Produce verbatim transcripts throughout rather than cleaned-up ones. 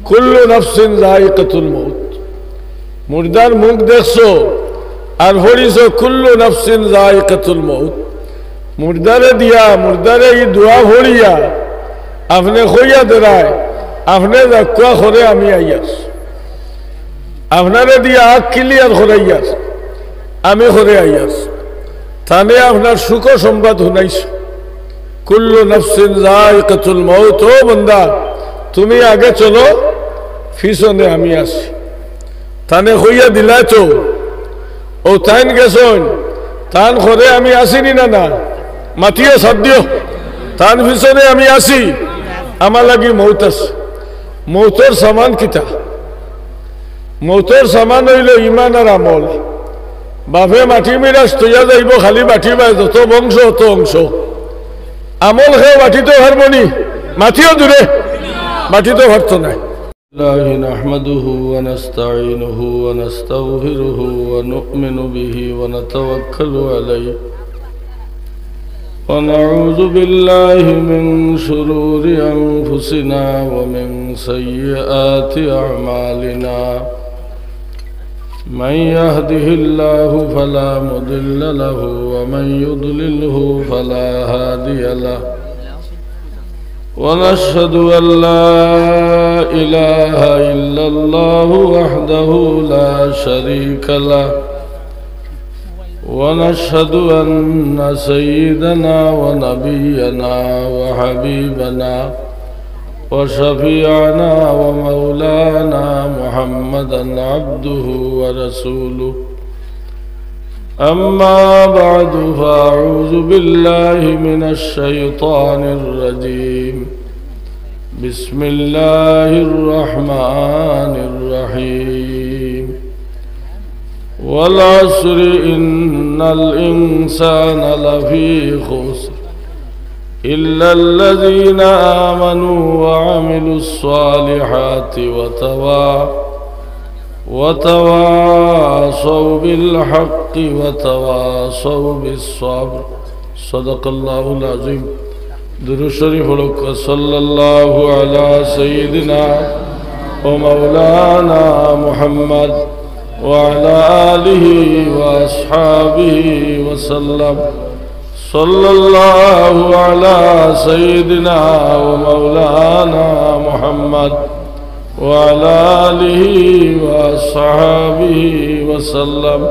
কুল্লু নাফসিন যায়িকাতুল মউত। মুর্দার মুখ দেখছো আর পড়িছো কুল্লু নাফসিন যায়িকাতুল মউত। মুর্দারে দিয়া, মুর্দারে ই দোয়া পড়িয়া আপনে কইয়া দেরায়, আপনে যাউক্কা, খরে আমি আইয়ার। আপনারে দিয়া আগ clear করাইয়ার, আমি খরে আইয়ার। তানে আপনার সুখ সংবাদ হুনাইছো। কুল্লু নাফসিন যায়িকাতুল মউত, ও বন্দা, তুমি আগে চলো, পিছনে আমি আছি। তানে কইয়া দিলায় তো, অউ তাইন গেছইন, তান খরে আমি আছি নি না, না? মাতিও, সাথ দিও। তান পিছনে আমি আছি, আমার লাগি মউত আছে। মউতর সামান কিতা? মউতর সামান অইলো ইমান আর আমল। বাফে মাটি মিরাস থইয়া যাইবো, খালি বাটিবায় যত বংশ অত অংশ। আমল কেউ বাটিতো পারবো নি? মাতিও জুরে, বাটিতো পারতো নায়। الله نحمده ونستعينه ونستغفره ونؤمن به ونتوكل عليه ونعوذ بالله من شرور أنفسنا ومن سيئات أعمالنا. من يهده الله فلا مضل له ومن يضلله فلا هادي له. ونشهد أن لا إله إلا الله وحده لا شريك له. ونشهد أن سيدنا ونبينا وحبيبنا وشفيعنا ومولانا محمدا عبده ورسوله. أما بعد، فأعوذ بالله من الشيطان الرجيم. بسم الله الرحمن الرحيم. والعصر إن الإنسان لفي خسر إلا الذين آمنوا وعملوا الصالحات وتوا-، وتواصوا بالحق وتواصوا بالصبر. صدق الله العظيم. درود شريف پڑھو۔ صلى الله على سيدنا ومولانا محمد وعلى آله وأصحابه وسلم. صلى الله على سيدنا ومولانا محمد وعلى آله وأصحابه وسلم.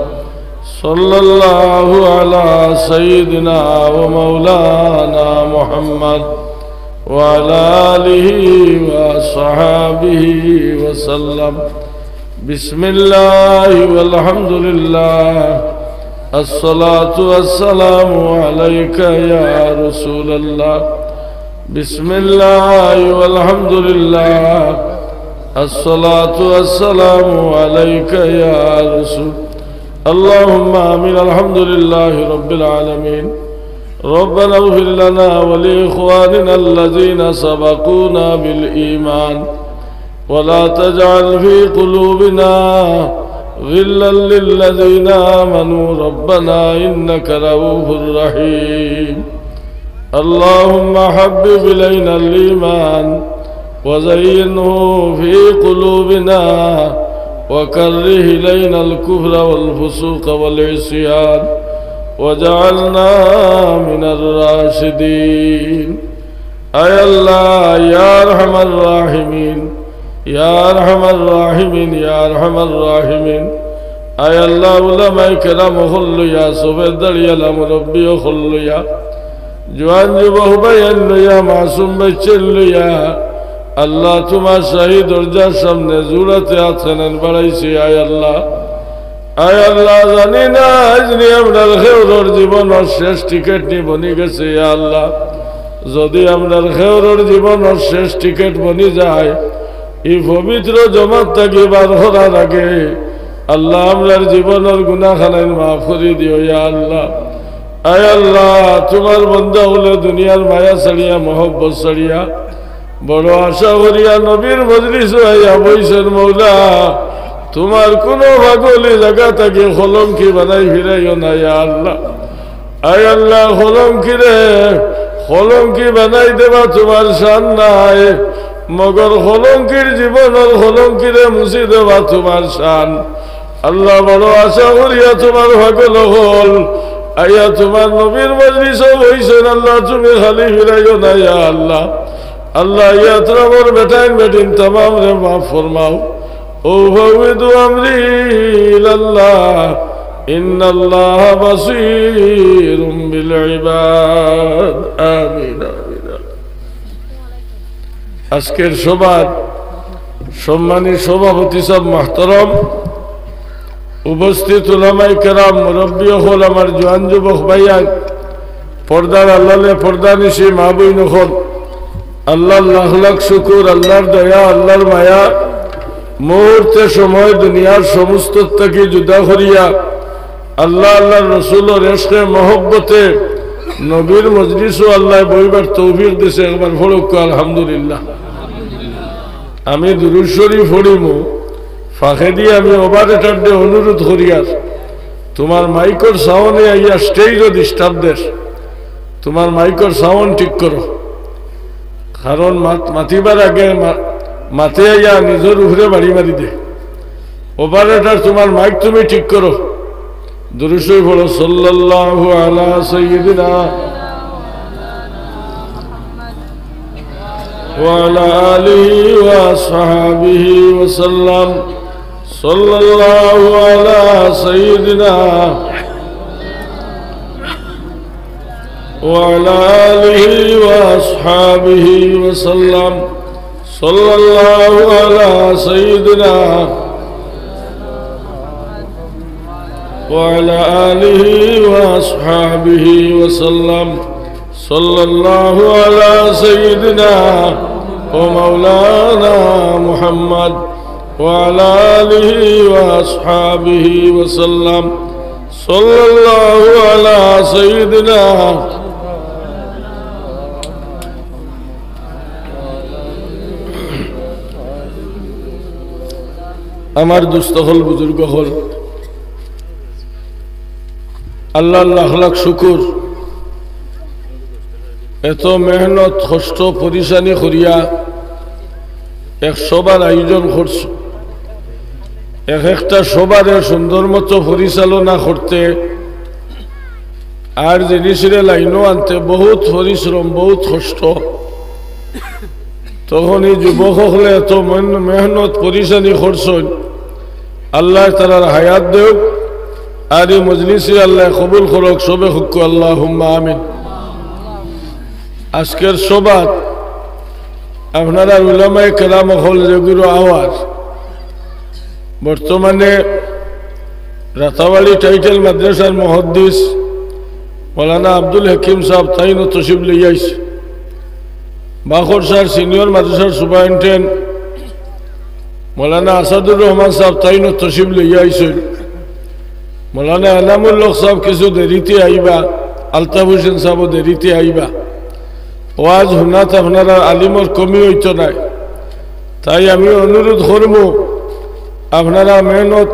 صلى الله على سيدنا ومولانا محمد وعلى آله وأصحابه وسلم. بسم الله والحمد لله، الصلاة والسلام عليك يا رسول الله. بسم الله والحمد لله، الصلاة والسلام عليك يا رسول. اللهم آمين. الحمد لله رب العالمين. ربنا اغفر لنا ولإخواننا الذين سبقونا بالإيمان ولا تجعل في قلوبنا غلا للذين آمنوا ربنا إنك رءوف رحيم. اللهم حبب إلينا الإيمان وزينه في قلوبنا وكره إلينا الكفر والفسوق والعصيان واجعلنا من الراشدين. আয় আল্লাহ, ইয়া আরহামার রাহিমিন, ইয়া আরহামার রাহিমিন, ইয়া আরহামার রাহিমিন। আয় আল্লাহ, উলামায়ে কেরাম অকল লইয়া, সফেদ দাড়িআলা মুরব্বি অকল লইয়া, জোয়ান যুবক ভাইয়াইন লইয়া, মাসুম বাইচ্চাইন লইয়া, আল্লাহ, তুমার শাহী দরজার সামনে জুড়াতে আত খানান বাড়াইছি, আয় আল্লাহ। আয় আল্লাহ, জানি না আইজ নি আমরার খেউরর জীবনর শেষ টিকেট নি বনি গেছে, ইয়া আল্লাহ। যদি আমরার খেউরর জীবনর শেষ টিকেট বনি যায়, ই পবিত্র জমাত থাকি বার করার আগে, আল্লাহ, আমরার জীবনর গুনাহ খানাইন মাফ করি দিও, ইয়া আল্লাহ। আয় আল্লাহ, তুমার বন্দা অকলে দুনিয়ার মায়া ছাড়িয়া, মহব্বত ছাড়িয়া, বড় আশা করিয়া নবীর মজলিসো আইয়া বইছইন, মৌলা, তুমার কুনু পাগল ই জাগা থাকি কলঙ্কি বানাই ফিরাইও না, ইয়া আল্লাহ। আয় আল্লাহ, কলঙ্কিরে কলঙ্কি বানাই দেবা তুমার শান নাই। মগর কলঙ্কির জীবনর কলঙ্কিরে মুছি দেওয়া তুমার শান। আল্লাহ, বড় আশা করিয়া তুমার পাগল অকল আইয়া তুমার নবীর মজলিসো বইছইন। আল্লাহ, তুমি খালি ফিরাইও না, ইয়া আল্লাহ। আল্লাহ, ইয়াত্রামর বেটাইন বেটিন তামামরে মাফ ফরমাও। أفوض أمري إلى الله إن الله بصير بالعباد. آمين، آمين. আজকের সভার সম্মানী সভাপতি সাহেব মুহতারাম, উপস্থিত উলামায়ে কেরাম, মুরব্বী অকল, আমার জোয়ান যুবক ভাইয়াইন, পর্দার আড়ালে পর্দানিশি মা বইন অকল, আল্লাহর লাখ লাখ শুকুর, আল্লাহর দয়া, আল্লাহর মায়া। মুহূর্তে সময় দুনিয়ার সমস্ত থাকি জুদা করিয়া আল্লাহ, আল্লাহর রসুলর এশকে মহব্বতে নবীর মজলিসো আল্লায় বইবার তৌফিক দিছে। একবার পড়উক্কা আলহামদুলিল্লাহ। আমি দুরূদ শরীফ পড়িমু, ফাঁকেদি আমি operator রে অনুরোধ করিয়ার, তুমার মাইকর sound এ আইয়া stage ও disturb দের, তুমার মাইকর sound ঠিক করো। কারণ মাত-, মাতিবার আগে মা-, মাতে আইয়া নিজর উপরে বাড়ি মারি দে। Operator, তুমার মাইক তুমি ঠিক করো। দুরূদ শরীফ পড়ো, সাল্লাল্লাহু আলা সাইয়্যিদিনা ওয়া আলা আলিহি ওয়া আসহাবিহি ওয়া সাল্লাম। সাল্লাল্লাহু আলা সাইয়্যিদিনা وعلى آله وأصحابه وسلم. صلى الله على سيدنا وعلى آله وأصحابه وسلم. صلى الله على سيدنا ومولانا محمد وعلى آله وأصحابه وسلم. صلى الله على سيدنا. আমার দুস্ত অকল, বুজুর্গ অকল, আল্লাহর লাখ লাখ শুকুর, এত মেহনত, কষ্ট, পরিশানি করিয়া এক সভার আয়োজন করছো। এক একটা সভারে সুন্দর মতো পরিচালনা করতে আর জিনিসরে লাইনো আনতে বহুত পরিশ্রম, বহুত কষ্ট। তখন এই যুবক অকলে এত মেহন-, মেহনত পরিশানি করছইন, আল্লায় তারার হায়াত দেউক, আর এই মজলিসে আল্লায় কবুল করউক, সবে কউক্কা আল্লাহুম্মা আমিন। আজকের সভাত আপনারার উলামায়ে কেরাম অকল যেগুইন আওয়ার, বর্তমানে রাতাবাড়ি টাইটেল মাদ্রাসার মুহাদ্দিস মৌলানা আব্দুল হাকিম সাহেব তাইনও তশরিফ লইয়া আইছইন। বাকরছার সিনিয়র মাদ্রাসার সুপারিনটেন্ডেন্ট মৌলানা আসাদুর রহমান সাহেব তাইনও তশরিফ লইয়া আইছইন। মৌলানা এনামুল হক সাহেব কিছু দেরিতে আইবা, আলতাফ হোসেন সাহেবও দেরিতে আইবা। ওয়াজ হুনাত আপনারার আলিমর কমি অইতো নায়, তাই আমি অনুরোধ করমু, আপনারা মেহনত,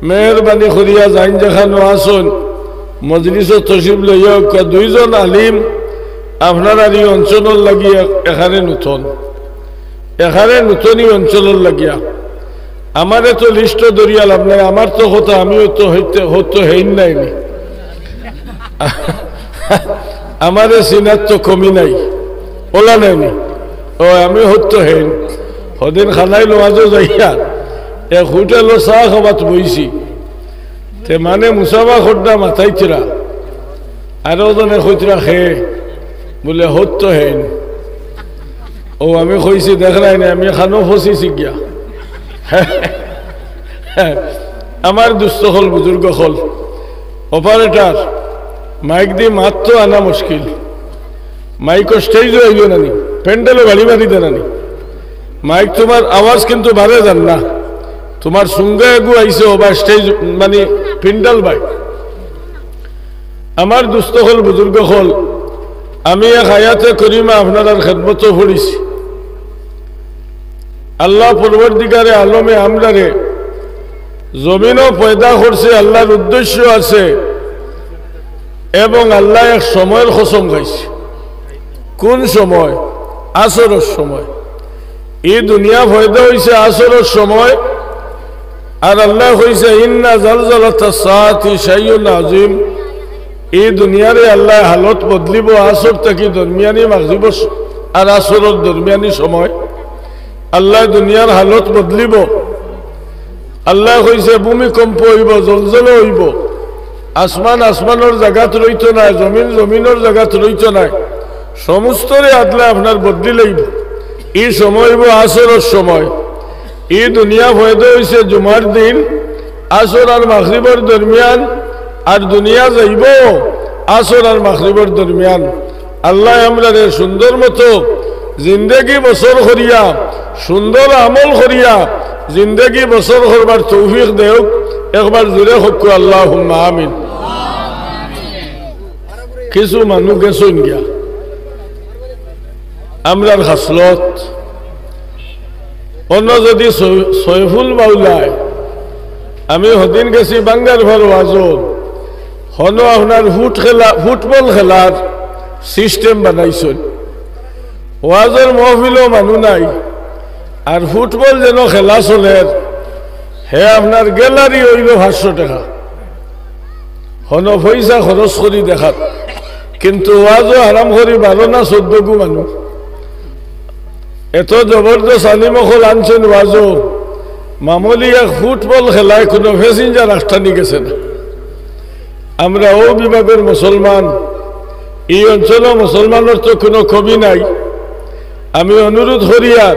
মেহেরবানি করিয়া যেইন যেখানো আছইন, মজলিসো তশরিফ লইয়া আউক্কা। দুইজন আলিম আপনারার ই অঞ্চলর লাগি এ-, এখানে নতুন, এখানে নতুন ই অঞ্চলর লাগিয়া। আমারে তো লিস্টো ধরিয়া লাভ নাই, আমার তো কথা, আমিও তো হইতে, হতো হেইন নাইনি। আমারে চিনার তো কমি নাই, অলা নাইনি। ও, আমি হতো হেইন। হদিন খানাই লওয়াজো যাইয়া এক হোটেলো চা খাবাত বইছি। তে মানে মুসাফা খোদ্দা মাতাইতরা। আরো জনে কইতরা খে, বুলে হতো হেইন। ও, আমি কইছি, দেখরায় নি, আমি খানো ফসিছি গিয়া। আমার দুস্ত অকল, বুজুর্গ অকল, অপারেটর, মাইক দি মাত তো আনা মুশকিল। মাইকো স্টেজো আইলো না নি, প্যান্ডেলো বাড়ি মারি দে না নি। মাইক তুমার আওয়াজ কিন্তু বারে যার না। তুমার সুঙ্গা এগু আইছে, ওবা স্টেজ মানে প্যান্ডেল বাই। আমার দুস্ত অকল, বুজুর্গ অকল, আমি এক আয়াতে করিমা আপনারার খেদমতো পড়িছি। আল্লাহ পরওয়ারদিগারে আলমে আমরারে জমিনো পয়দা করছে, আল্লাহর উদ্দেশ্য আছে, এবং আল্লায় এক সময়র কসম খাইছে। কোন সময়? আসরর সময়। ই দুনিয়া পয়দা অইছে আসরর সময়, আর আল্লায় কইছে, "ইন্না জালজালাতাস সাআতি শাইউন আযীম।" ই দুনিয়ারে আল্লায় হালত বদলিবো আসর থাকি দরমিয়ানি মাগরিবর স-, আর আসরর দরমিয়ানি সময়। আল্লায় দুনিয়ার হালত বদলিবো। আল্লায় কইছে, "ভূমিকম্প অইবো, জলজলা অইবো, আসমান আসমানর জাগাত রইতো নায়, জমিন জমিনর জাগাত রইতো নায়, সমস্তরে আদলায় আপনার বদলি লইবো।" ই সময় অইবো আসরর সময়। ই দুনিয়া পয়দা অইছে জুমার দিন, আসর আর মাগরিবর দরমিয়ান, আর দুনিয়া যাইবো আসর আর মাগরিবর দরমিয়ান। আল্লায় আমরারে সুন্দর মতো জিন্দেগি বসর করিয়া, সুন্দর আমল করিয়া জিন্দেগি বসর করবার তৌফিক দেউক। একবার জুরে কউক্কা, আল্লাহুম্মা আমিন। কিছু মানুষ গেছইন গিয়া, আমরার খাসলত। অনো যদি সৈ-, সৈফুল বাউলায়, আমি হদিন গেছি বাঙ্গারফার ওয়াজো, হনো আপনার ফুট খেলা, ফুটবল খেলার সিস্টেম বানাইছইন। ওয়াজর মহফিলো মানুষ নাই, আর ফুটবল যেন খেলা চলের, হে আপনার গ্যালারি অইলো পাঁচশো টেকা। হনো পয়সা খরচ করি দেখাত, কিন্তু ওয়াজো হারাম করি বারো না চৌদ্দ গু মানুষ। এত জবরদস্ত আলিম অকল আনছইন ওয়াজো, মামুলি এক ফুটবল খেলায় কুনু passenger আটকানি গেছে না। আমরা অউ বিভাগর মুসলমান, ই অঞ্চলো মুসলমানর তো কুনু কমি নাই। আমি অনুরোধ করিয়ার,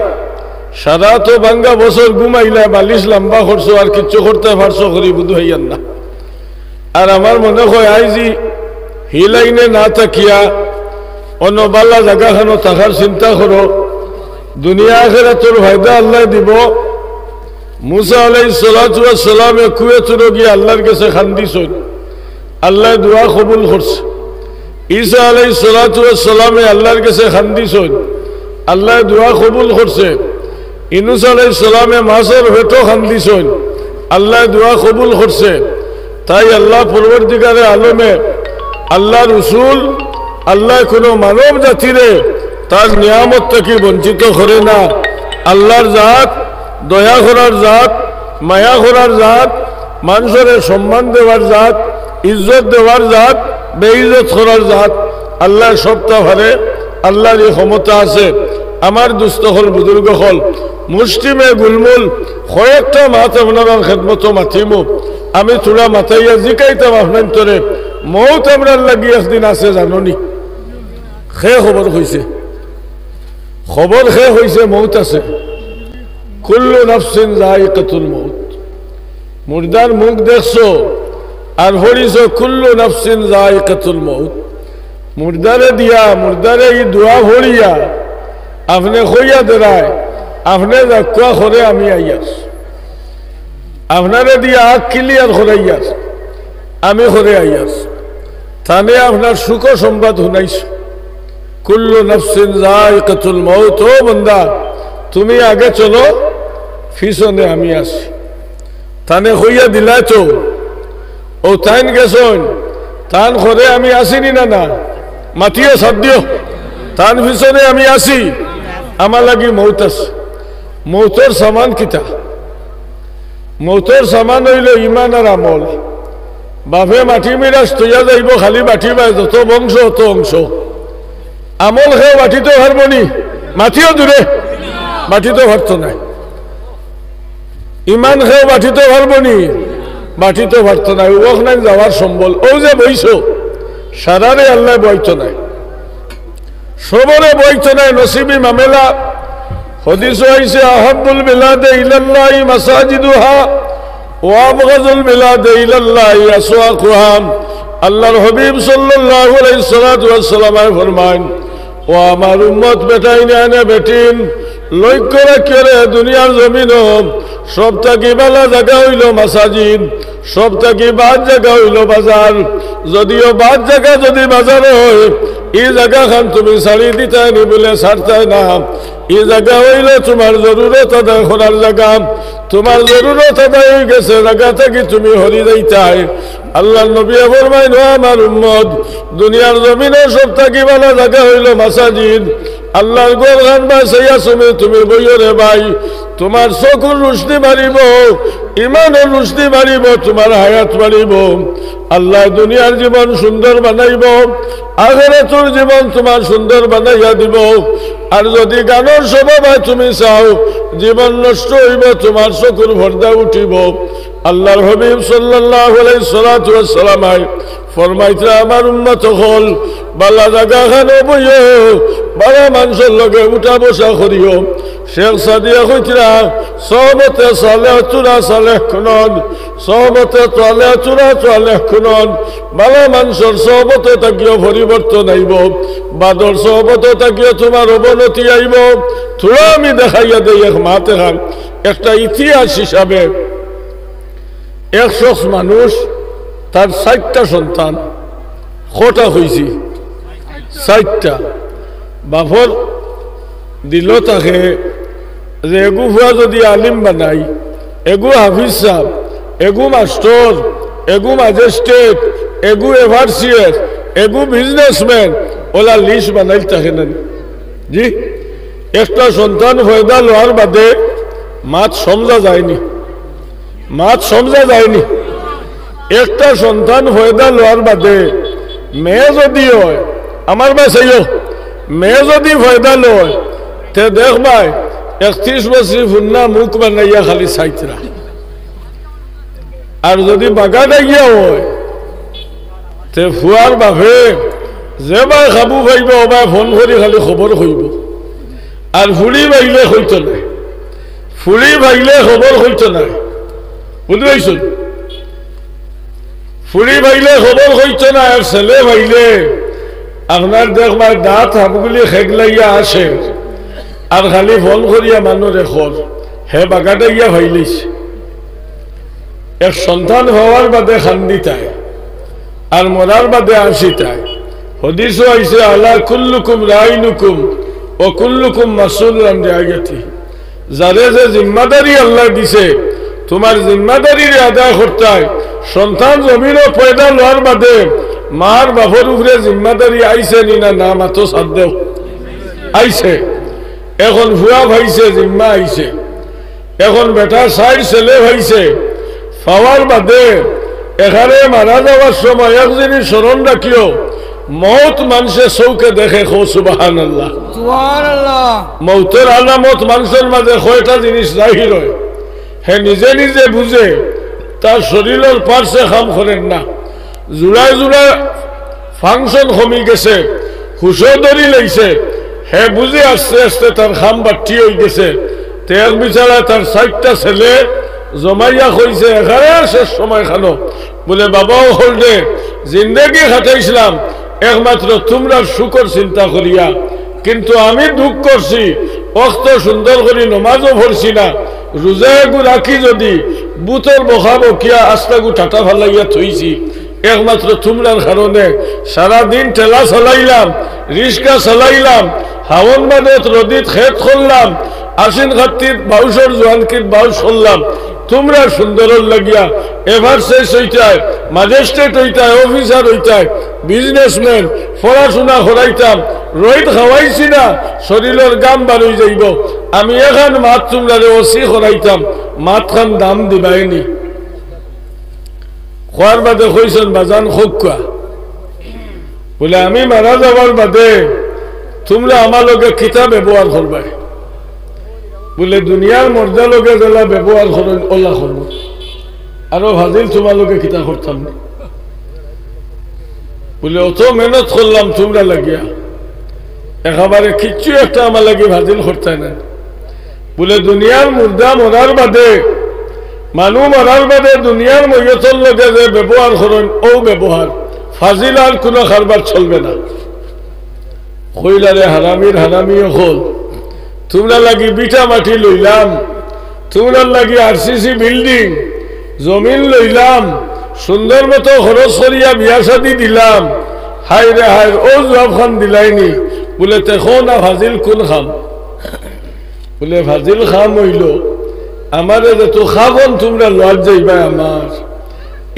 সারা তো বাঙ্গা বছর ঘুমাইলা, বালিশ লম্বা করছো, আর কিচ্ছু করতায় পারছো করি বুধ হইয়ার না। আর আমার মনে হয় আইজি হি লাইনে না থাকিয়া অন্য বালা জাগাখানো থাকার চিন্তা করো। দুনিয়া আখেরাতর ফায়দা আল্লায় দিবো। মুসা আলাইহিস সালাতু ওয়াস সালামে কুয়ে তুরো গিয়া আল্লার গেছে কান্দিছইন, আল্লায় দোয়া কবুল করছে। ঈসা আলাইহিস সালাতু ওয়াস সালামে আল্লার গেছে কান্দিছইন, আল্লায় দোয়া কবুল করছে। ইউনুস আলাইহিস সালামে মাছর পেটো কান্দিছইন, আল্লায় দোয়া কবুল করছে। তাই আল্লাহ পরওয়ারদিগারে আলমে, আল্লার রসুল, আল্লায় কুনু মানব জাতিরে তার নিয়ামত থাকি বঞ্চিত করে না। আল্লার জাত দয়া করার জাত, মায়া করার জাত, মানষরে সম্মান দেওয়ার জাত, ইজ্জত দেওয়ার জাত, বেইজ্জত করার জাত। আল্লায় সবটা পারে, আল্লার ই ক্ষমতা আছে। আমার দুস্ত অকল, বুজুর্গ অকল, মুষ্টিমে গুলমুল কয়েকটা মাত আপনারার খেদমতো মাতিমু। আমি থুড়া মাতাইয়া জিকাইতাম আপনাইন্তরে, মউত আমরার লাগি একদিন আছে জানো নি? কে খবর কইছে? খবর কে কইছে মউত আছে? কুল্লু নাফসিন যায়িকাতুল মউত। মুর্দার মুখ দেখছো আর পড়িছো কুল্লু নাফসিন যায়িকাতুল মউত। মুর্দারে দিয়া, মুর্দারে ই দোয়া পড়িয়া আপনে কইয়া দেরায়, আপনে যাউক্কা, করে আমি আইয়ার। আপনারে দিয়া আগ clear করাইয়ার, আমি করে আইয়ার। তানে আপনার সুখ সংবাদ হুনাইছো। কুল্লু নাফসিন যায়িকাতুল মউত, ও বন্দা, তুমি আগে চলো, পিছনে আমি আছি। তানে কইয়া দিলায় তো, অউ তাইন গেছইন, তান করে আমি আছি নি না, না? মাতিও, সাথ দিও, তান পিছনে আমি আছি, আমার লাগি মউত আছে। মউতর সামান কিতা? মউতর সামান অইলো ইমান আর আমল। বাফে মাটি মিরাস থইয়া যাইবো, খালি বাটিবায় যত বংশ অত অংশ। আমল কেউ বাটিতো পারবো নি? মাতিও জুরে, বাটিতো পারতো নায়। ইমান কেউ বাটিতো পারবো নি? বাটিতো পারতো নায়। অউ অখনাইন যাওয়ার সম্বল। অউ যে বইছো, সারারে আল্লায় বওয়াইতো নায়। সবরে বওয়াইতো নায়, নসিবি মামেলা। হাদিসো আইছে, "আহাব্বুল বিলাদে ইলাল্লাহি মাসাজিদুহা, ওয়া আবগাদুল বিলাদে ইলাল্লাহি আসওয়াকুহা।" আল্লার হাবিব সাল্লাল্লাহু আলাইহি সাল্লাতু ওয়াস সালামে ফরমাইন, "ও আমার উম্মত বেটাইন আনে বেটিন, লক্ষ্য রাখিও রে, দুনিয়ার জমিনো সব থাকি বালা জাগা অইলো মাসাজিদ, সব থাকি বাদ জাগা অইলো বাজার। যদিও বাদ জাগা যদি বাজার অয়, ই জাগাখান তুমি ছাড়ি দিতায় নি বুলে ছাড়তায় না। ই জাগা অইলো তুমার জরুরত আদায় করার জাগা। তুমার জরুরত আদায় অইগেছে, জাগা থাকি তুমি হরি যাইতায়।" আল্লার নবীয়ে ফরমাইন, "ও আমার উম্মত, দুনিয়ার জমিনো সব থাকি বালা জাগা অইলো মাসাজিদ। আল্লাহর ঘরখান বায় চাইয়া তুমি, তুমি বইও রে ভাই, তুমার চকুর রুশনি বাড়িবো, ইমানর রুশনি বাড়িবো, তুমার হায়াত বাড়িবো। আল্লায় দুনিয়ার জীবন সুন্দর বানাইবো, আখিরাতর জীবন তুমার সুন্দর বানাইয়া দিবো। আর যুদি গানর স্বভাব অয় তুমি চাও, জীবন নষ্ট অইবো, তুমার চকুর পর্দা উঠিবো। আল্লাহর হাবিব সাল্লাল্লাহু আলাইহিস সালাতু ওয়াস সালাম আয় ফরমাইতরা, আমার উম্মত অকল, বালা জাগাখানো বইও, বালা মানষর লগে উঠা বসা করিও। শেখ সাদিয়ে কইতরা, সহবতে সালেহ তুরা সালেহ কুনন, সহবতে তালেহ তুরা তালেহ কুনন। বালা মানষর সহবতো থাকিও পরিবর্তন আইবো, বাদর সহবতো থাকিও তুমার অবনতি আইবো। থুড়া আমি দেখাইয়া দেই এক মাত এখান, একটা ইতিহাস হিসাবে। এক শখস মানুষ, তার চাইরটা সন্তান, কটা কইছি? চাইরটা। বাপর দিলো থাকে যে এগু ফুয়া যুদি আলিম বানাই, এগু হাফিজ সাব, এগু মাস্টর, এগু ম্যাজিস্ট্রেট, এগু এফআরসিএস, এগু বিজনেসম্যান, অলা লিস্ট বানাইল থাকে না নি? জি, একটা সন্তান পয়দা লওয়ার বাদে মাত সমঝা যায়নি, মাত সমঝা যায়নি। একটা সন্তান পয়দা লওয়ার বাদে মেয়ে যুদি অয়, আমার বায় চাইও, মেয়ে যুদি পয়দা লয়, তে দেখবায় একত্রিশ বছরি ফুন্না মুখ বানাইয়া খালি চাইতরা। আর যুদি বাগাডাইয়া অয়, তে ফুয়ার বাপে যেবায় কাবু পাইবো, অবায় ফোন করি খালি খবর কইবো। আর ফুড়ি পাইলে কইতো নায়, ফুড়ি পাইলে খবর কইতো নায়, বুঝি পাইছো নি? ফুড়ি পাইলে খবর কইতো নায়, আর ছেলে পাইলে আপনার দেখবায় দাঁত হাবগুলি খেগলাইয়া আসে, আর খালি ফোন করিয়া মানুরে কর, হে বাগাডাইয়া পাইলিছে। এক সন্তান পাওয়ার বাদে কান্দিতায়, আর মরার বাদে হাসিতায়। হাদিসো আইছে, আলা কুল্লুকুম রাইনুকুম ওয়া কুল্লুকুম মাসউলুন আন রাইয়াতিহি। যারে যে জিম্মাদারি আল্লায় দিছে, তুমার জিম্মাদারিরে আদায় করতায়। সন্তান জমিনো পয়দা লওয়ার বাদে মার বাপর উপরে জিম্মাদারি আইছে নি না, না মাতো সাথ দেও, আইছে। এখন ফুয়া পাইছে, জিম্মা আইছে। এখন বেটা চাইর ছেলে পাইছে, পাওয়ার বাদে এখানে মারা যাওয়ার সময় এক জিনিস স্মরণ রাখিও, মউত মানষে চউখে দেখে, কও সুবহানাল্লাহ। সুবহানাল্লাহ। মউতর আলামত মানষর মাঝে কয়টা জিনিস জাহির অয়। হে নিজে নিজে বুঝে, তার শরীলর পার্টসে কাম করের না, জুড়ায় জুড়ায় ফাংশন কমি গেছে, হুশও ধরি লইছে, হে বুঝে আস্তে আস্তে তার কাম বাট্টি অই গেছে। তে এক বিচারা তার চাইরটা ছেলে জমাইয়া কইছে, এখানে শেষ সময় খানো, বুলে, বাবা অকলরে, জিন্দেগি কাটাইছলাম একমাত্র তুমরার সুখর চিন্তা করিয়া, কিন্তু আমি দুখ করছি, অক্ত সুন্দর করি নমাজও পড়ছি না, রোজা এগু রাখি যুদি, বুতর বকা বকিয়া আস্তাগু টাটা ফালাইয়া থইছি। একমাত্র তুমরার কারণে সারা দিন ঠেলা চালাইলাম, রিক্সা চালাইলাম, হাওন বাদত রদিত খেত করলাম, আশ্বিন কাত্তিত বাউশর জোয়ানকিত বাউশ করলাম। তুমরার সুন্দরর লাগিয়া এফআরসিএস অইতায়, ম্যাজিস্ট্রেট অইতায়, অফিসার অইতায়, বিজনেসম্যান, পড়াশুনা করাইতাম, রইদ খাওয়াইছি না, শরীলর ঘাম বারই যাইবো। আমি এখান মাত তুমরারে ওসি করাইতাম, মাতখান দাম দিবায়নি। কওয়ার বাদে কইছইন, বাজান কউক্কা, বুলে, আমি মারা যাওয়ার বাদে তুমরা আমার লগে কিতা ব্যবহার করবায়? বুলে, দুনিয়ার মর্দা লগে যেলা ব্যবহার করইন, অলা করমু। আরো ফাজিল তুমার লগে কিতা করতাম নি? বুলে, অত মেহনত করলাম তুমরার লাগিয়া, একেবারে কিচ্ছু একটা আমার লাগি ফাজিল করতায় না। বুলে, দুনিয়ার মুর্দা মরার বাদে, মানু মরার বাদে দুনিয়ার মইয়তর লগে যে ব্যবহার করইন, অউ ব্যবহার, ফাজিল আর কুনু কারবার চলবে না। কইলা, রে হারামির হারামি অকল, তুমরার লাগি ভিটা মাটি লইলাম, তুমরার লাগি আরসিসি বিল্ডিং, জমিন লইলাম, সুন্দর মতো খরচ করিয়া বিয়া শাদি দিলাম, হায় রে হায়, অউ জুয়াবখান দিলায়নি। বুলে, তে কও না ফাজিল কুন কাম? বুলে, ফাজিল কাম অইলো, আমারে যেতো কাফন তুমরা লওয়াত যাইবায় আমার,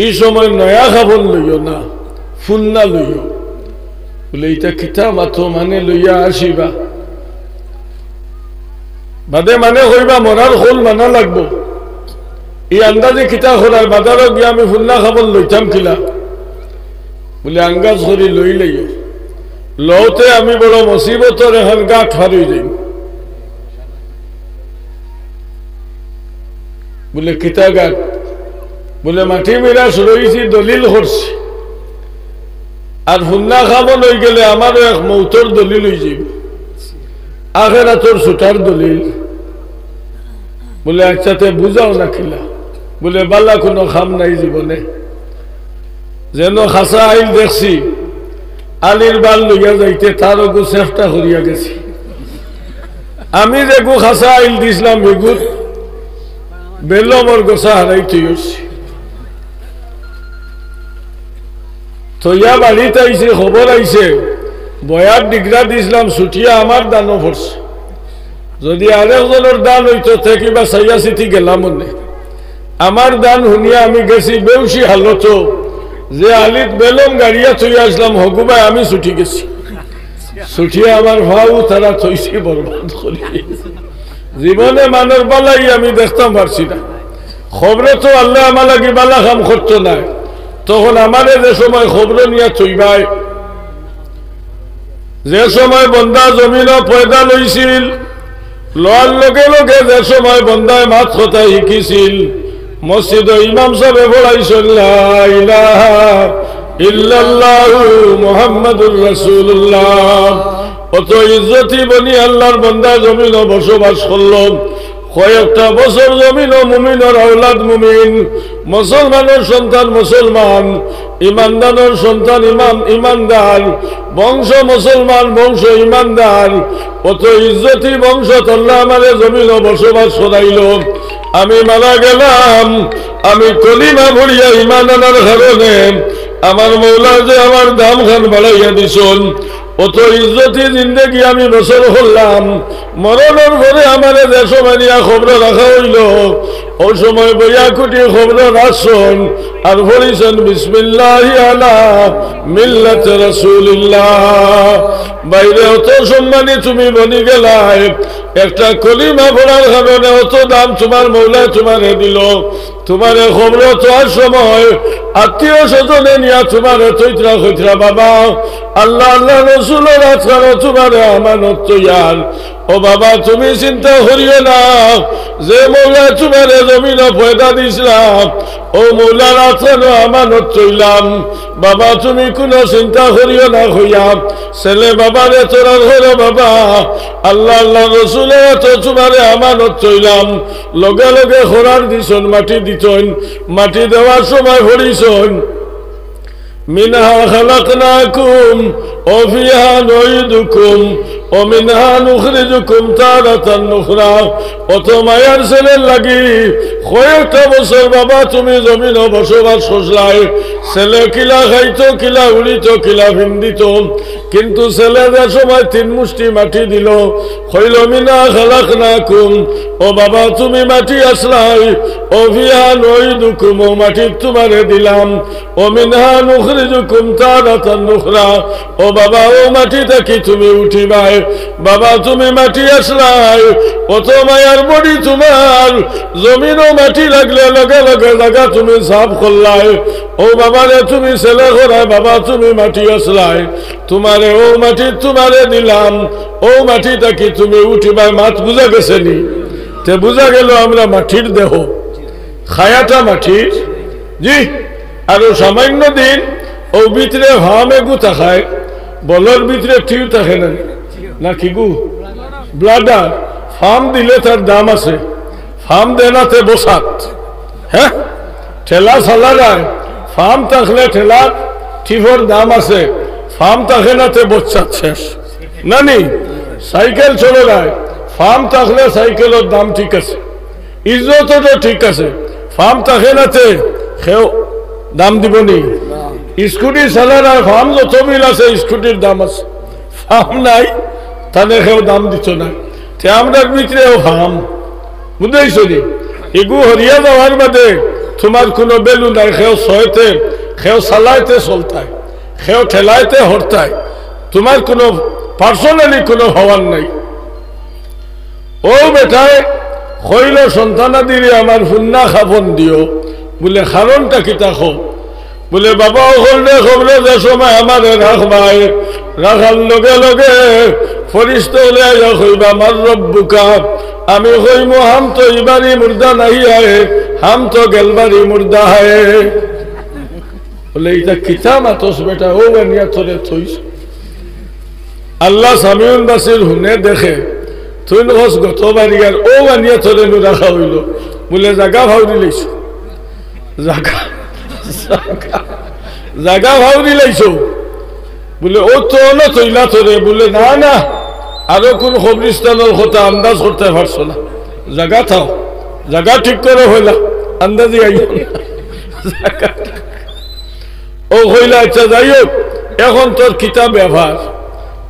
ই সময় নয়া কাফন লইও না, ফুন্না লইও। বুলে, ইতা কিতা মাতো, মানে লইয়া আসিবা? বাদে মানে কইবা, মরার কওল মানা লাগবো। ই আন্দাজি কিতা করার, বাজারো গিয়া আমি ফুন্না খাবন লইতাম কিলা? বুলে, আঙ্গাজ করি লই লইও। লওতে আমি বড় মুসিবতর এখান গাট ফার অই যাইমু। বুলে, কিতা গাট? বুলে, মাটি মিরাস রইছি, দলিল করছি। আর ফুন্না খাবন অই গেলে আমারও এক মৌতর দলিল অই যাইবো, আখেরাতর ছুটার দলিল। বুলে, আচ্ছা, তে বুঝাও না কিলা? বুলে, বালা কুনু কাম নাই জীবনে। যেন খাসা আইল দেখছি, আলির বাল লইয়া যাইতে তার অগু চেষ্টা করিয়া গেছি। আমি যেগু খাসা আইল দিছলাম, বেগুত বেলমর গোসা হারাই থই উঠছি। থইয়া বাড়িত আইছি, খবর আইছে, বয়ার ডিগরা দিছলাম, ছুটিয়া আমার দানো পড়ছে। যদি আরেকজনর দান অইতো, তে কিবা চাইয়া চিতি গেলাম অনে। আমার দান হুনিয়া আমি গেছি বেউসি হালতো, যে আলিত বেলম গাড়িয়া থইয়া আসলাম, হগুবায় আমি ছুটি গেছি। ছুটিয়া আমার ভাও তারা থইছি বরবাদ করি। জীবনে মানর বালাই আমি দেখতাম পারছি না। খবরে তো আল্লায় আমার লাগি বালা কাম করতো নায়। তখন আমারে যে সময় খবরে নিয়া থইবায়, যে সময় বন্দা জমিনো পয়দা লইছিল, লওয়ার লগে লগে যে সময় বন্দায় মাত কথা শিকিছিল, মসজিদো ইমাম সাবে পড়াইছইন, লা ইলাহা ইল্লাল্লাহু মুহাম্মাদুর রাসূলুল্লাহ। অত ইজ্জতি বনি আল্লার বন্দা জমিনো বসবাস করলো। কয়েকটা বছর জমিনো মুমিনর আওলাদ মুমিন, মুসলমানর সন্তান মুসলমান, ইমানদারর সন্তান ইমান, ইমানদার, বংশ মুসলমান, বংশ ইমানদার। অত ইজ্জতি বংশত আল্লায় আমারে জমিনো বসবাস করাইলো। আমি মারা গেলাম, আমি কলিমা পড়িয়া ইমান আনার কারণে আমার মৌলায় যে আমার দাম খান বাড়াইয়া দিছইন। অত ইজ্জতি জিন্দেগি আমি বসর করলাম, মরণর পরে আমারে যে সময় নিয়া খবরে রাখা অইলো, অউ সময় বইয়া কুটি খবরে রাখছইন, আর পড়িছইন, বিসমিল্লাহি আলা মিল্লাতি রাসূলিল্লাহ। বাইরে অত সম্মানী তুমি বনি গেলায়, একটা কলিমা পড়ার কারণে অত দাম তুমার মৌলায় তুমারে দিলো। তুমারে খবরে থওয়ার সময় আত্মীয় স্বজনে নিয়া তুমারে থইতরা কইতরা, বাবা, আল্লাহ, আল্লার রসুলর আতখানো তুমারে আমানত থইয়ার। ও বাবা, তুমি চিন্তা করিও না, যে মৌলায় তুমারে জমিনো পয়দা দিছলা, অউ মৌলার আতখানো আমানত থইলাম। বাবা, তুমি কুনু চিন্তা করিও না কইয়া ছেলে বাবারে তোরার করো, বাবা, আল্লাহ, আল্লার রসুলর আতো তুমারে আমানত থইলাম। লগে লগে খরার দিছইন, মাটি দিছইন, মাটি দেওয়ার সময় পড়িছইন, মিনহা খালাকনাকুম ওয়া ফিহা নুঈদুকুম ওয়া মিনহা নুখরিজুকুম তারাতান উখরা। অত মায়ার ছেলের লাগি কয়েকটা বছর বাবা তুমি জমিনো বসবাস করছলায়। ছেলে কিলা খাইতো, কিলা উড়িতো, কিলা ফিন্দিতো, কিন্তু ছেলে যে সময় তিন মুষ্টি মাটি দিলো, কইলো, মিনহা খালাকনাকুম, ও বাবা, তুমি মাটি আছলায়, ওয়া ফিহা নুঈদুকুম, অউ মাটিত তুমারে দিলাম, ওয়া মিনহা নুখরিজুকুম তারাতান উখরা, ও বাবা, অউ মাটি থাকি তুমি উঠিবায়। বাবা, তুমি মাটি আছলায়, অত মায়ার বডি তুমার, জমিনো মাটি লাগলে লগে লগে জাগা তুমি সাফ করলায়। ও বাবারে তুমি ছেলে করায়, বাবা, তুমি মাটি আছলায়, তুমারে অউ মাটি তুমারে দিলাম, অউ মাটি থাকি তুমি উঠিবায়। মাত বুঝা গেছে নি? তে বুঝা গেল আমরা মাটির দেহ, খায়াটা মাটির। জি, আরো সামান্য দিন অউ ভিতরে ফাম এগু থাকায়, বলর ভিতরে টিউ থাকে না, না কিগু? ব্লাডার। ফাম দিলে তার দাম আছে, ফাম দেনাতে বসাত। হ্যাঁ, ঠেলা চালারায়, ফাম থাকলে ঠেলার টিউবর দাম আছে, ফাম থাকে না তে বচ্চাত শেষ। না নি? সাইকেল চলেরায়, ফাম থাকলে সাইকেলর দাম ঠিক আছে, ইজ্জতও তো ঠিক আছে, ফাম থাকে না তে কেউ দাম দিবো নি? স্কুটি চালারায়, ফাম যত বিল আছে স্কুটির দাম আছে, ফাম নাই, তানে কেউ দাম দিতো নায়। তে আমরার ভিতরেও ফাম, বুঝাইছো নি? ইগু হরিয়া যাওয়ার বাদে তুমার কুনু value নাই, কেউ সয়তে, কেউ চালাইতে চলতায়, কেউ ঠেলাইতে হরতায়, তুমার কুনু personally কুনু হওয়ার নাই। ও বেটায় কইলো, "সন্তানাদিরে আমার হুন্না কাফন দিও।" বুলে, "কারণটা কিতা কও?" বুলে, "বাবা অকলরে কবরো যে সময় আমারে রাখবায়, রাখার লগে লগে ফিরিস্তা অকলে আইয়া কইবা, 'মান রাব্বুকা?' আমি কইমু, 'হাম তো ইবারি মুর্দা নাহি আয়ে, হাম তো গেলবারি মুর্দা হায়।'" বুলে, "ইটা কিতা মাতস বেটা, অউ আনিয়া তোরে থইছ।" আল্লাহ সামিউন বাসির, হুনে দেখে, তুইন কস গতবারি আর অউ আনিয়া তোরে নু রাখা অইলো। বুলে, "জাগা ফাউরি লাইছো, জাগা, জাগা, জাগা ফাউরি লাইছো।" বুলে, "অউ তো অনো থইলা তোরে।" বুলে, "না, না, আরো কুন কবরিস্তানর কথা আন্দাজ করতায় পারছো না। জাগা থাও, জাগা ঠিক করো অইলা, আন্দাজি আইও না।" জাগা ঠিক অউ কইলা, "আচ্ছা, যাই হউক, এখন তোর কিতা ব্যাপার?"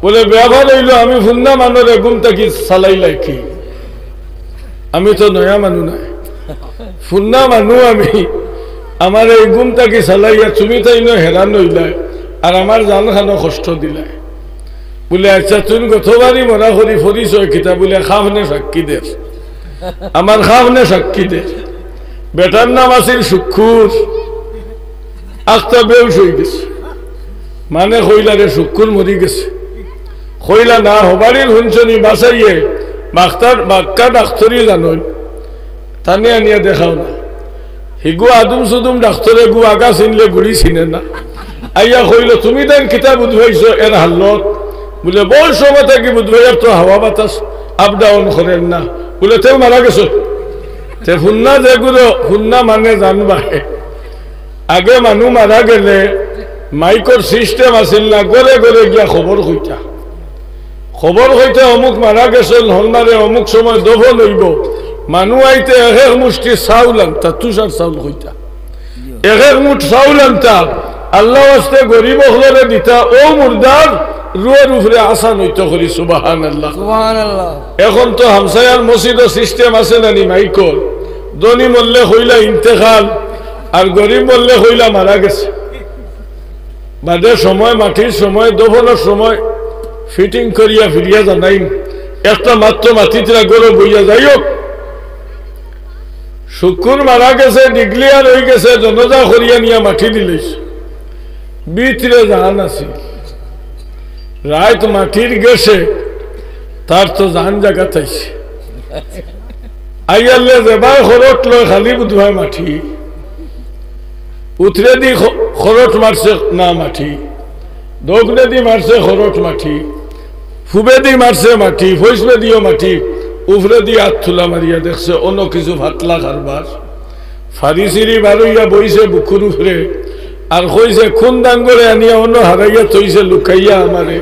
বুলে, "ব্যাপার অইলো, আমি হুন্না মানষরে ঘুম থাকি চালাইলাই কি? আমি তো নয়া মানু নায়, হুন্না মানু আমি। আমারে এই ঘুম থাকি চালাইয়া তুমি তাইন হেরান অইলায়, আর আমার জান খানো কষ্ট দিলায়।" বুলে, "আচ্ছা, তুইন গতবারি মরা করি পরিচয় কিতা?" বুলে, "কাফনে সাক্ষী দের, আমার কাফনে সাক্ষী দের।" বেটার নাম আছিল শুক্কুর। আখতা বেহুশ অইগেছে। মানে কইলা, "রে শুক্কুর মরি গেছে।" কইলা, "না, হবাড়ির হুনছনি বাসাইয়ে বাক্কা ডাক্তরি জানইন, তানে আনিয়া দেখাও না।" হিগু আদুম সুদুম ডাক্তরে গু আগা চিনলে গুড়ি চিনে না। আইয়া কইলো, "তুমি তাইন কিতা বুঝ পাইছো এর হালত?" বুলে, "বউত সময় থাকি বুঝ পাইয়ার তো হাওয়া বাতাস up down করের না।" বুলে, "তেউ মারা গেছে।" তে হুন্না যেগুলো, হুন্না মানে জানবায়। আগে মানু মারা গেলে মাইকর system আছিল না, ঘরে ঘরে গিয়া খবর কইতা। খবর কইতা, "অমুক মারা গেছইন, হরনারে অমুক সময় দফন অইবো।" মানু আইতে এক এক মুষ্টি চাউল আনতা, তুষার চাউল কইতা। এক এক মুঠ চাউল আনতা, আল্লাহ ওয়াস্তে গরিব অকলরে দিতা, অউ মুর্দার রুহর উপরে আসান অইতো করি, সুবহানাল্লাহ। সুবহানাল্লাহ। এখন তো হামসায়ার মসজিদো system আছে না নি মাইকর? ধনী মরলে কইলা ইন্তেকাল, আর গরিব মরলে কইলা মারা গেছে। বাদে সময়, মাটির সময়, দফনর সময় fitting করিয়া ফিরিয়া জানাইন। একটা মাত্র মাতিতরা ঘরো বইয়া। যাই হউক, শুক্কুর মারা গেছে, declare অইগেছে, জনাজা করিয়া নিয়া মাটি দিলাইছে। ভিতরে জান আছিল। রাইত মাটির গেছে, তার তো জান জাগাত আইছে। আইয়ারলে যেবায় খরট লয়, খালি বুধবায় মাটি। উতরেদি খ-, খরট মারছে না মাটি, দক্ষিণেদি মারছে খরট মাটি, পুবেদি মারছে মাটি, পশ্চিমেদিও মাটি, উপরেদি আত তুলা মারিয়া দেখছে অনো কিছু পাতলা কারবার। ফাড়ি ছিড়ি বারইয়া বইছে বুকুর উপরে, আর কইছে, "কুন ডাঙ্গরে আনিয়া অনো হারাইয়া থইছে লুকাইয়া আমারে।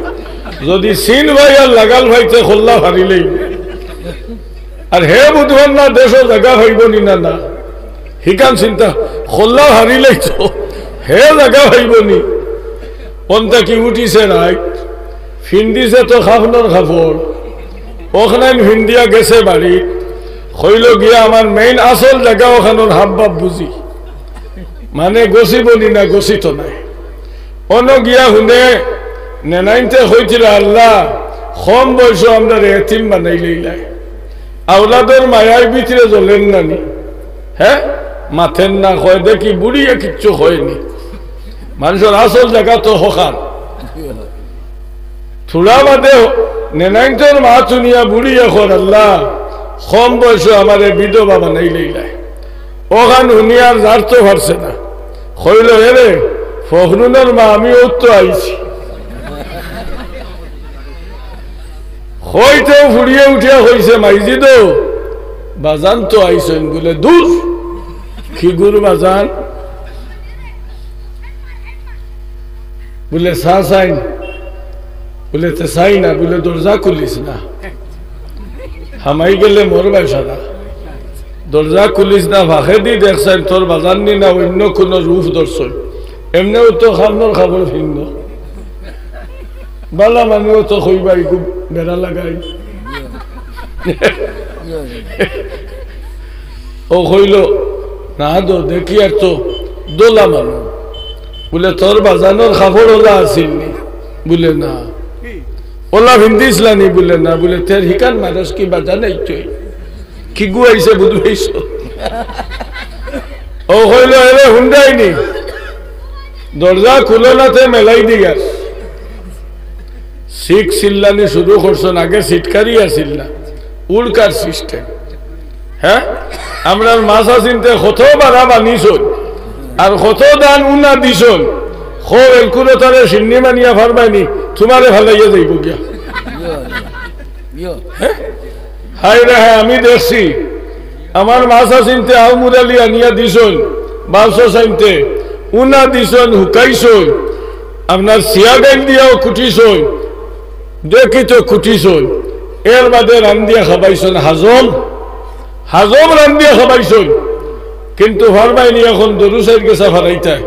যদি চিন পাই আর লাগাল পাইতে কল্লা ফাড়িলেই।" আর হে বুঝবার না দেশো জাগা পাইবো নি না, না। হিখান চিন্তা, কল্লা ফাড়িলেই তো হে জাগা পাইবো নি। অন থাকি উঠিছে রাইত, ফিন্দিছে তো কাফনর কাপড়, অখানাইন ফিন্দিয়া গেছে বাড়িত। কইলো গিয়া, "আমার main আসল জাগা অখানর হাবভাব বুঝি, মানে গছিবো নি না গছিতো নায়।" অনো গিয়া হুনে, নেনাইন্তে কইতরা, "আল্লাহ, কম বয়সো আমরারে এতিম বানাইলাইলায়, আওলাদর মায়ায় ভিতরে জ্বলের না নি, হে, মাতের না, কয় দেখি বুড়িয়ে কিচ্ছু কয় নি।" মানষর আসল জাগা তো হখান। থুড়া বাদে নেনাইন্তর মাত হুনিয়া বুড়িয়ে কর, "আল্লাহ, কম বয়সো আমারে বিধবা বানাইলাইলায়।" অখান হুনিয়া আর জারতো পারছে না। কইলো, "এরে, ফখরুলর মা, আমি অউ তো আইছি।" কইতেউ ফুড়িয়ে উঠিয়া কইছে, "মাইজিদো, বাজান তো আইছইন।" বুলে, "দূর, কিগুর বাজান?" বুলে, "চা চাইন?" বুলে, "তে চাই না।" বুলে, "দরজা খুলিস না, হামাই গেলে মরবায় সারা। দরজা খুলিস না, ফাঁকেদি দেখছইন তোর বাজান নি না অইন্য কুনু রূপ ধরছইন। এমনেউ তো কাফনর কাপড় ফিন্দো।" বালা মানু তো কইবা, "ইগু বেড়া লাগাই।" অউ কইলো, "না দো, দেখিয়ার তো দোলা মানু।" বুলে, "তোর বাজানর কাপড় অলা আছিল নি?" বুলে, "না।" ওলা ফিন্দিছলানি বুলে না, বুলে, "তের হিকান মানুষ কি বাজা নাই তুই? কি গুয়াইছে বুঝবাইছ?" ও কইল, "এরে হুন্ডাইনি, দরজা খুলো না, তে মেলাই দিগার।" শিখ চিল্লানি শুরু করছন, আগে সিটকারি আছিল না, উল্কার সিস্টেম। হ্যাঁ, আমরার মাছা চিনতে কত বাড়া বানিছন, আর কত দান উনা দিছন। খো এলকুরো তারে সিন্নি মানিয়া ফারবাইনি, তোমারে ফালাইয়া যাইব গিয়া। হ্যাঁ? হায় রে হায়, আমি দেখছি, আমার মাছা চিনতে আউ মুরালি আনিয়া দিছন, বালসো চাইনতে উনা দিছন, হুকাইছন, আপনার সিয়াগাইল দিয়াও কুটিছন, দেখি তো কুটিছন, এর বাদে রান্দিয়া খাবাইছন, হাজম, হাজম রান্দিয়া খাবাইছন। কিন্তু ফারবাইনি এখন দরু সাইড গেছা ফারাইতায়,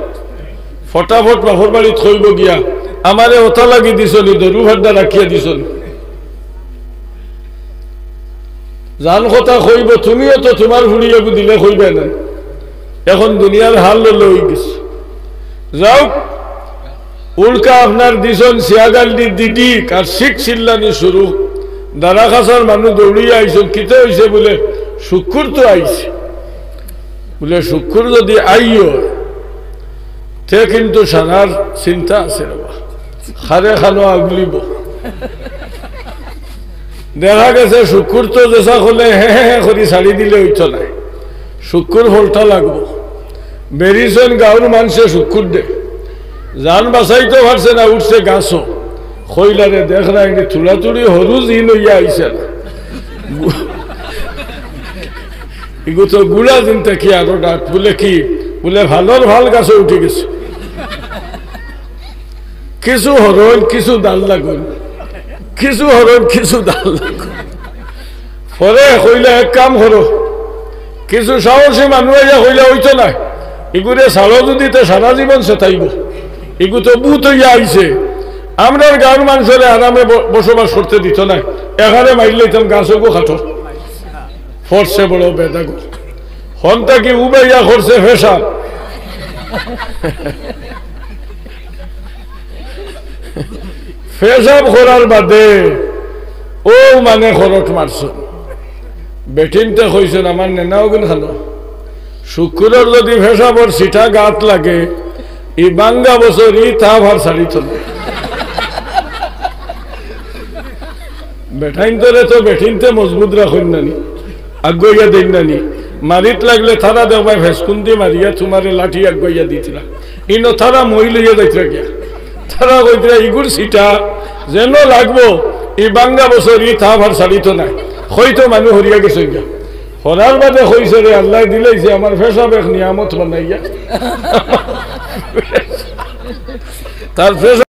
ফটাফট বাফর বাড়িত কইব গিয়া, "আমারে ওটা লাগি দিছনি, দরু ফাড্ডা রাখিয়া দিছনি।" জান কথা কইব, তুমিও তো তোমার ফুড়িয়ে দিলে কইবে না। এখন দুনিয়ার হাল লইল হয়ে গেছে। যাও, উল্কা আপনার দিছন সিয়াগাল দি দিদিক আর শিখ চিল্লানি শুরু। দারাখাসার মানুষ দৌড়িয়া আইছন, "কিতা হইছে?" বুলে, "শুক্কুর তো আইছে।" বুলে, "শুক্কুর যদি আইও, তে কিন্তু সারার চিন্তা আছে রে বা, খারে খানো আগুলিব।" দেখা গেছে শুক্কুর তো যেসা হলে হে হে হে করি ছাড়ি দিলে হইতো না, শুক্কুর ফলটা লাগবো। বেরিছন গাঁওর মানষে শুক্কুর দে, জান বাঁচাইতে পারছে না, উঠছে গাছও। কইলারে দেখ না, এনে তুড়াতুড়ি হরু জিন হইয়া আইছে না। ইগু তো গুড়া জিন থাকি আরো ডাক, বুলে কি? বুলে ভালোর ভাল গাছে উঠি গেছে। কিছু হরইন, কিছু দাল লাগুন, কিছু হরইন, কিছু দাল লাগুন। পরে কইলা, "এক কাম করো, কিছু সাহসী মানুষ আইয়া কইলা, হইতো না, ইগুরে ছাড়ো যদি, তে সারা জীবন সেতাইব। ইগু তো ভূত হইয়া আইছে, আমরার গাঁওর মানুষরে আরামে ব-, বসবাস করতে দিত না, এখানে মাইর লইতাম, গাছগু কাটো।" পড়ছে বড় বেদাগু। হন থাকি উবাইয়া করছে পেশাব। পেশাব করার বাদে ও মানে খরট মারছন। বেটিন্তে কইছন, "আমার নেনা অগুন খানো, শুক্কুরর যদি পেশাবর ছিটা গাত লাগে, ই বাঙ্গা বছর ই তাপ আর ছাড়িত না।" বেটাইন্তরে তো বেটিন্তে মজবুত রাখইন নানি, আগুয়াইয়া দেইন নানি। মারিত লাগলে তারা দেখবায় ফেসকুন্দি মারিয়া তোমারে লাঠি আগুয়াইয়া দিতরা। ইনো তারা মই লইয়া যাইতরা গিয়া। তারা কইতরা, "ইগুর ছিটা যেন লাগবো, ই বাঙ্গা বছর ই তাপ আর ছাড়িত নাই।" হয়তো মানুষ হরিয়া গেছে গিয়া। হরার বাদে কইছে, "রে আল্লাহ দিলাইছে আমার পেশাব এক নিয়ামত বানাইয়া।" তার পেশাব